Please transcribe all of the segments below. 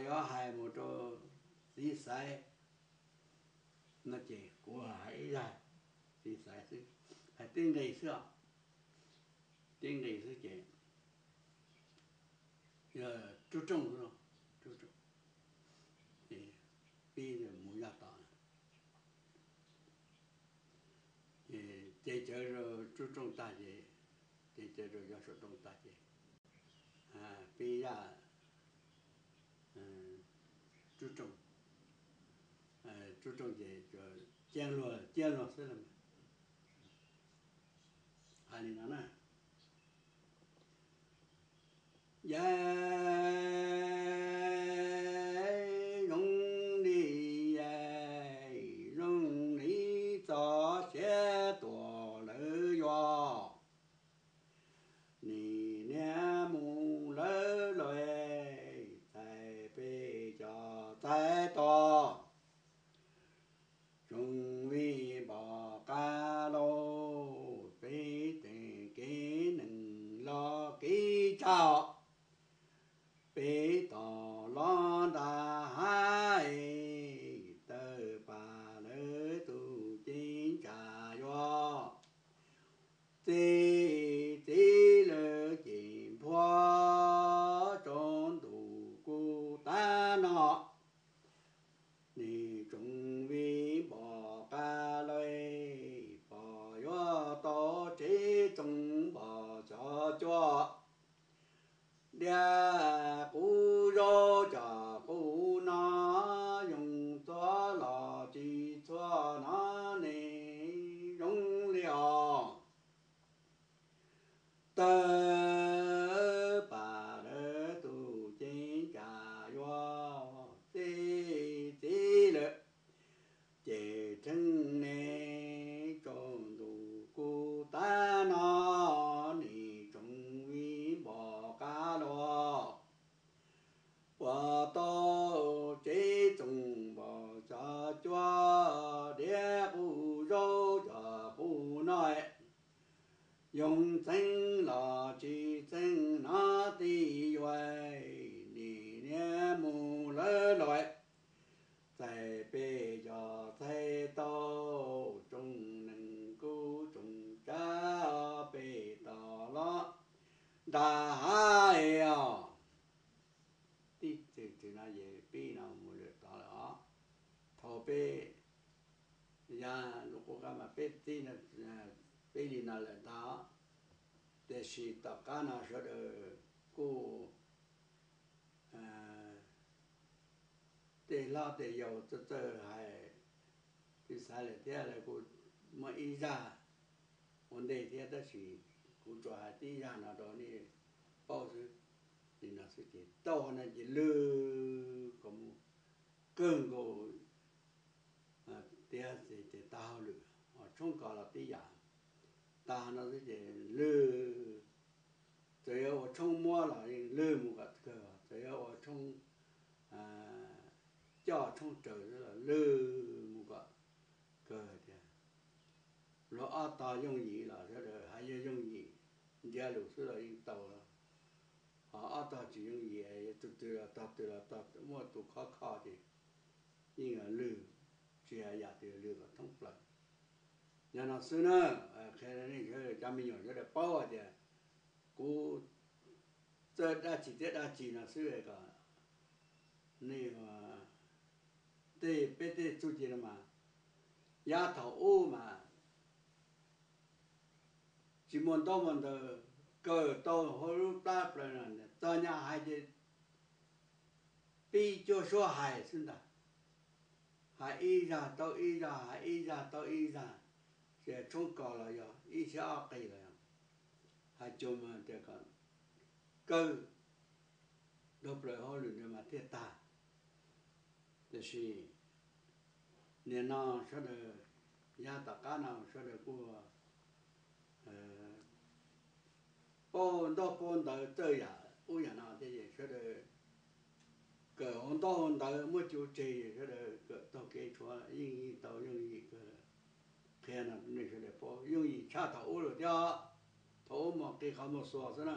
Yuav hais mus rau txiv Xaiv no ces kuv hais ib zaj txiv Xaiv xwb, hais tib nqe xwb os, tib nqe xwb ces yog Tub Rooj, Tub Rooj, pib mus yog tom ces cawv rau Tub Rooj tag ces, ces cawv rau Yob Saum Rooj tag ces pib zaj Tub Rooj, Tub Rooj ces cia luag, cia luag xwb los mas hais li no na. Yawg zoo li, yawg zoo li txoj sia tuam lawv yuav, nim niaj mus lawv los txais peb cov txais tos. Tsoom vij npom qab lauj, peb teem kev neeg los kev tsam, peb tos los nram hav, tawg pam lawv tus cev tsam yuav. Txiv, txiv lawv ces nphuab tsaus ntuj kuj tag no. Nej tsoom vij npom qab lauj, pom yuav tau tsev txoos npom xyov cuaj. Diav qub zaub cov qub no, yoog txhua los tsis txhua no nej zoo li os. Tawg pam lawv tus cev tsam yuav, txiv, txiv lawv ces tsheej nej tsaus ntuj kuj tag no. Nej tsoom vij npom qab lauj, puas tau tsev txoos npom xyov cuaj. Diav qub zaub cov qub no, yoog txheeb los tsis txheeb no tib yuav. Nim niaj mus lawv los txais peb cov txhais tau, tsoom neeg kuj tsoom tsab peb tos los nram hav os. Tib txwm no ces pib no mus lawm tod lawm os. Thaum peb, yog lus qub qab mas peb txib, peb li no lawm ntag. Tiam sis tom qab no sawv daws kuj tej hlob tej yau txawj txawj hais, tsis xav lawm thiab, lawv kuj muaj ib zaj ua ntej thiab, tab sis kuv tsuas hais tib zaj no rau nej paub xwb. Li no xwb ces tau no ces lwg kom mus kawg nkaus tiav ces tag hauj lwm. Tshoob kos los tib yam, tag no xwb ces lwg, txawm yuav ua tshoob muab los yeej lwg mus kom kawg, txawm yuav ua tshoob coj tshoob raws xwb los lwg mus kom kawg tiag. Luag ob tog yooj yim los sawv daws hais yog yooj yim, nrhiav lus xwb los yeej tau. Ho ob tog tsis yooj yim, yog tus twg los tog twg los tog muaj tus khov kho ces yeej lwg, tsis hais yam twg lwg kom thoob plaws. Yog no xwb na, qhia nej sawv daws cov me nyuam sawv daws paub hais tias kuv txawj dab tsi thiab dab tsi no xwb kom nej, tej peb tej txuj ci no mas, yav thaum ub mas tsis muaj ntaub muaj ntawv, kawm tau hauv lub plab plaws no, txog nyab hais ces pib cuab suab hais xwb ntag. Hais ib zaj tau ib zaj, hais ib zaj tau ib zaj, tshoob kos los yog ib txhiab ob qis los yog, hais cuag mas tias kom kawg ntaub plaws hauj lwm ntawd mas thiaj tag. Tiam sis nim no sawv daws, yav tom qab no sawv daws kuj paub ntaub paub ntawv txawj yam ub yam no thiab, sawv daws kawm hauv ntaub hauv ntawv muab cuv tseg, sawv daws kawm taug kev tshuav yeej yeej tau yooj yim kawg. Qhia no nej sawv daws paub yooj yim tshaj thaum ub lawm thiab. Thaum ub mas qi qhov muag xuas xwb na.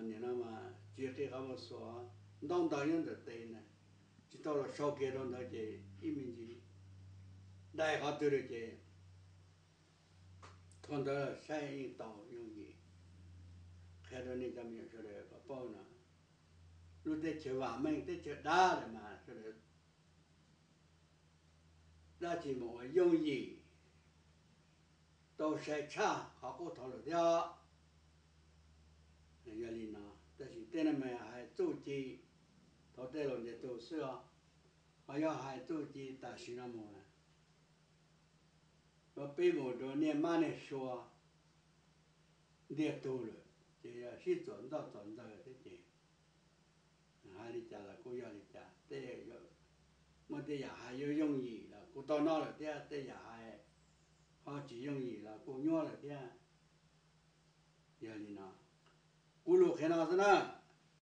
Nim no mas tsis qi qhov muag xuas, ntaub ntawv nyob ntawm tes na, tsis tau los sau kiag rau ntawd ces ib me ntsis dai qhov twg lawm ces thaum ntawd saib yeej tau yooj yim. Qhia rau nej cov me nyuam sawv daws kom paub no, lub teb chaws vam meej teb chaws dab lawm mas sawv daws dab tsi mus ua yooj yim, tau sai tshaj qhov qub thaum lawm thiab. Yog li no, tab sis tej no mas hais txuj ci thaum tej laus ntiav tug xwb os, ho yog hais txuj ci tam sim no mus, peb mus rau niaj mab niaj sua ntiag tug lawm ces yog sib txuam ntxoj txuam ntxawg thiab ces hais li cas los kuj yog li cas, tej, muaj tej yam hais yuav yooj yim los kuj tau noj lawm thiab, tej yam hais ho tsis yooj yim los kuj nyuaj lawm thiab. Yog li no, kuv lus qhia no xwb na.